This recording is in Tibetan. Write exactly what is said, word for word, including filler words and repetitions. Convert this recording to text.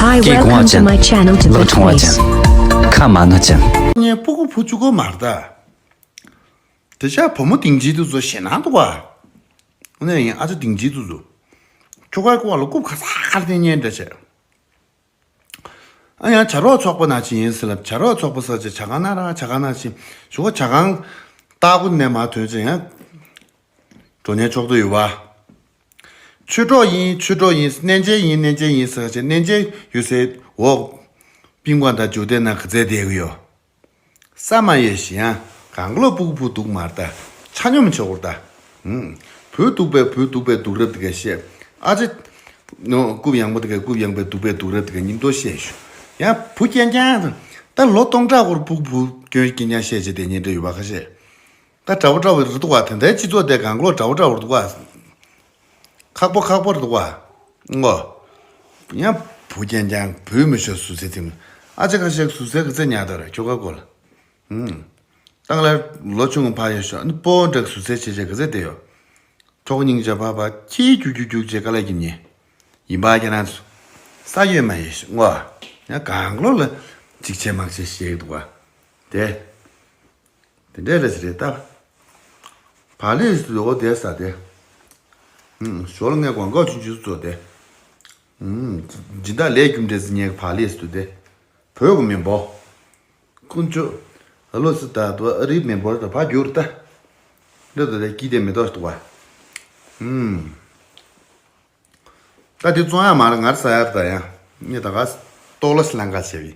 I སྐྱེས་གོང་བ་welcome to ཅན། my channel to ལོ་ཆུང་བ་ཅན། ཁ་མ་ན་ཅན། ངའི་སྤུ་གུ་བུ་བཅུ་གོ་མར་ད། དེ་ཆ་བུ་མོ་སྡིངས་ཆའི་དུས་ཚོད་ཞེད་སྣང་འདུག་བ། ཨ་ནི་ཡིན་ཨ་ཅག་སྡིངས་ཆའི་དུས་ཚོད། ཁྱོ་ག་ཀོ་བ་ལ་རྐུབ་ཁ་ས་ཁར་བསྟན་ཉན་འདྲ་བྱས། ཨ་ཡང་བྱ་རོག་ཚོགས་པ་ན་ཅི་ཡིན་ཟེར་ལབ་བྱ་རོག་ཚོགས་པ་ས་ཅི་བྱ་གང་ན་ར་བྱ་གང་ན་ཅི། ཞུ་ག་བྱ་གང་ལྟ་བུ་ནས་མ་ཐོན་ཅི་ཡང་། འགྲོ་ཉན་ཆོག་ཏུ་ཡོད་བ། ཆོས་གྲོགས་ཡིན་ཆོས་གྲོགས་ཡིན་གནས་མཇལ་ཡིན་གནས་མཇལ་ཡིན་ཟེར་ཅི་གནས་མཇལ་ཡོད་སའི་འོག་པིང་པང་དང་ཇོ་དེ་ན་ག་ཚད་བསྡད་གི་ཡོད། ས་མ་ཡོད་ཞི་ཡང་གང་ལོ་སྤུ་གུ་བུ་སྡུག་མར་ད་ཆ་སྙོམས་ཆེ་བོར་ད། ཧུམ། བུ་སྡུག་པའི་བུ་སྡུག་པའི་སྡུག་རབས་དེ་ག་བཤད། ཨ་ཅེ། ནོ་རྐུབ་ཡངས་པོ་དེ་ག་རྐུབ་ཡངས་པའི་སྡུག་པའི་སྡུག་རབས་དེ་ག་སྙིང་དོ་བཤད་ཞུ། ཡང་བུ་རྐྱང་རྐྱང་ད་ལོ་སྟོང་ཕྲག་བོར་སྤུ་གུ་བུ་སྐྱོན་རྐྱང་རྐྱང་བཤད་བྱས་དེ་ཉིན་འདྲ་ཡོད་པ་ཁ་ཤས། ད་དགྲ་བོ་དགྲ་བོ་རེད་འདུག་བ་དེ་འདྲའི་སྤྱི་ཚོགས་དེ་གང་ལོ་དགྲ་བོ་དགྲ་བོ་རེད་འདུག་བ། ཁག་པོ་ཁག་པོ་རེད་འདུག་བ། ངོ་། ཡང་བུ་རྐྱང་རྐྱང་བུས་མི་ཤོར་ཟུར་ཟའི་ཐིམ། ཨ་ཅེ་ཁ་ཤས་ཟུར་ཟའི་གི་ཚེ་ཉག་ད་རེད་ཁྱོ་ག་གོ་ལ། ཧུམ། ཏང་ལ་ལོ་ཆུང་གི་ཕ་ཡོད་ཤོག་ནི་སྤོ་བོ་འདྲ་གི་ཟུར་ཟའི་ཆེ་ཆེ་གི་ཚེ་དེ་ཡོད། གྲོགས་སྙིང་རྗེ་བ་བ་ཁྱིའི་རྒྱུག་རྒྱུག་རྒྱུག་ཅེས་དཀའ་ལས་ཀྱི་ཉེ། ཡིན་པ་ཁྱེད་རང་ཚོ། ས་ཡོད་མ་ཡོད་ཤོག་ངོ་། ཡང་གང་ལོ་ལ་འཇིགས་ཆེ་མང་ཆེ་བཤད་གི་འདུག་བ། དེ། དེ་འདྲས་རེད་ཟེར་རེད་ད། བག་ལེབ་ཟེར་དུས་འོ་དེ་ཟ་དེ། ཨུམ། ཞོར་ལ་ངས་གོང་འགོག་ཆུང་ཆུང་བཟོ་དེ། ཨུམ། སྦྱིན་བདག་ལས་རྒྱུ་འབྲས་ཟེར་ངས་བག་ལེབ་ཟེར་དུས་དེ། བོད་ཀྱི་མི་འབོ། ཁོང་ཚོ། ཨ་ལོ་སི་ད་དུ་ཨ་རིའི་མི་འབོར་དུ་ཕ་རྒྱུར་ད། འདི་དུ་དེ་སྐྱིད་དེ་མི་ཏོག་ཏུ་བ། ཨུམ། ད་དེ་བཙོང་ཡ་མ་རེད་ངར་ཟ་ཡར་ད་ཡང་། ངས་ད་ག་ཏོག་ལ་སི་ལང་ཀ་བྱས་བི།